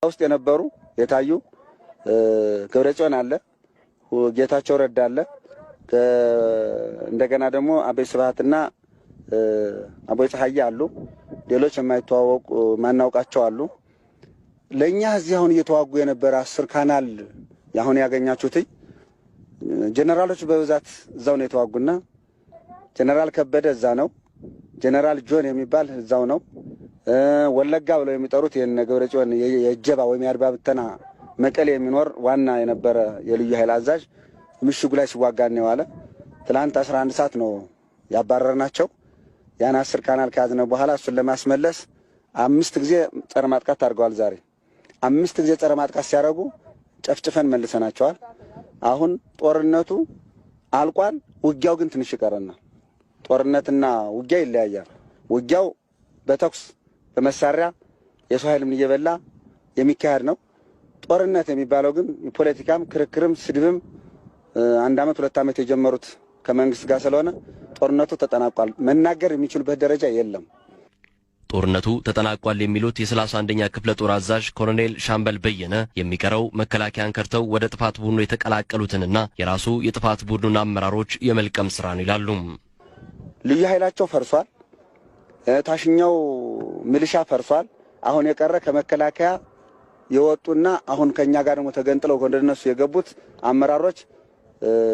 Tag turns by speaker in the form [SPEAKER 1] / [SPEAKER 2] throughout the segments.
[SPEAKER 1] ውስጥ የነበሩ የታዩ ገብረጽዮን አለ፣ ጌታቸው ረዳ አለ፣ እንደገና ደግሞ አበይ ስብሃትና አቦይ ፀሐዬ አሉ። ሌሎች የማይተዋወቁ ማናውቃቸው አሉ። ለእኛ እዚህ አሁን እየተዋጉ የነበረ 10 ካናል አሁን ያገኛችሁት ጀነራሎች በብዛት እዛው ነው የተዋጉና ጀነራል ከበደ እዛ ነው። ጀነራል ጆን የሚባል እዛው ነው። ወለጋ ብለው የሚጠሩት የነ ገብረጽዮን የእጀባ ወይም የአድማ ብተና መቀሌ የሚኖር ዋና የነበረ የልዩ ኃይል አዛዥ ምሽጉ ላይ ሲዋጋ ነው የዋለ። ትላንት 11 ሰዓት ነው ያባረርናቸው። ያን 10 ካናል ከያዝነ በኋላ እሱን ለማስመለስ 5 ጊዜ ጸረ ማጥቃት አድርገዋል። ዛሬ 5 ጊዜ ጸረ ማጥቃት ሲያደርጉ ጨፍጭፈን መልሰናቸዋል። አሁን ጦርነቱ አልቋል። ውጊያው ግን ትንሽ ይቀረናል። ጦርነትና ውጊያ ይለያያል። ውጊያው በተኩስ በመሳሪያ የሰው ኃይልም እየበላ የሚካሄድ ነው። ጦርነት የሚባለው ግን የፖለቲካም ክርክርም ስድብም 1 ዓመት 2 ዓመት የጀመሩት ከመንግስት ጋር ስለሆነ ጦርነቱ ተጠናቋል። መናገር የሚችሉበት ደረጃ የለም።
[SPEAKER 2] ጦርነቱ ተጠናቋል የሚሉት የ31ኛ ክፍለ ጦር አዛዥ ኮሎኔል ሻምበል በየነ የሚቀረው መከላከያን ከድተው ወደ ጥፋት ቡድኑ የተቀላቀሉትንና የራሱ የጥፋት ቡድኑን አመራሮች የመልቀም ስራ ነው ይላሉ።
[SPEAKER 1] ልዩ ኃይላቸው ፈርሷል። ታሽኛው ሚሊሻ ፈርሷል። አሁን የቀረ ከመከላከያ የወጡና አሁን ከኛ ጋር ደግሞ ተገንጥለው ወደ እነሱ የገቡት አመራሮች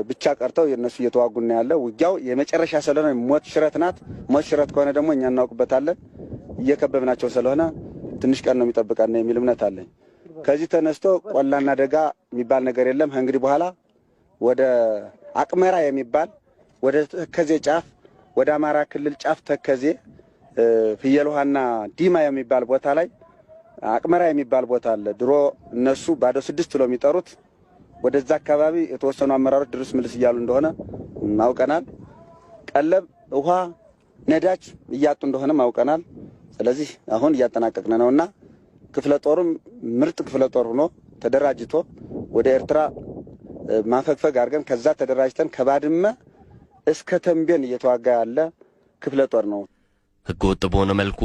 [SPEAKER 1] ብቻ ቀርተው የነሱ እየተዋጉ ነው ያለው። ውጊያው የመጨረሻ ስለሆነ ሞት ሽረት ናት። ሞት ሽረት ከሆነ ደግሞ እኛ እናውቅበታለን። እየከበብናቸው ስለሆነ ትንሽ ቀን ነው የሚጠብቀን የሚል እምነት አለኝ። ከዚህ ተነስቶ ቆላና ደጋ የሚባል ነገር የለም። ከእንግዲህ በኋላ ወደ አቅመራ የሚባል ወደ ተከዜ ጫፍ ወደ አማራ ክልል ጫፍ ተከዜ ፍየል ውሃና ዲማ የሚባል ቦታ ላይ አቅመራ የሚባል ቦታ አለ። ድሮ እነሱ ባዶ 6 ብለው የሚጠሩት ወደዛ አካባቢ የተወሰኑ አመራሮች ድርስ ምልስ እያሉ እንደሆነ አውቀናል። ቀለብ፣ ውሃ፣ ነዳጅ እያጡ እንደሆነ አውቀናል። ስለዚህ አሁን እያጠናቀቅን ነውና ክፍለ ጦሩም ምርጥ ክፍለ ጦር ሆኖ ተደራጅቶ ወደ ኤርትራ ማፈግፈግ አድርገን ከዛ ተደራጅተን ከባድመ እስከ ተንቤን እየተዋጋ ያለ ክፍለ ጦር ነው።
[SPEAKER 2] ህገወጥ በሆነ መልኩ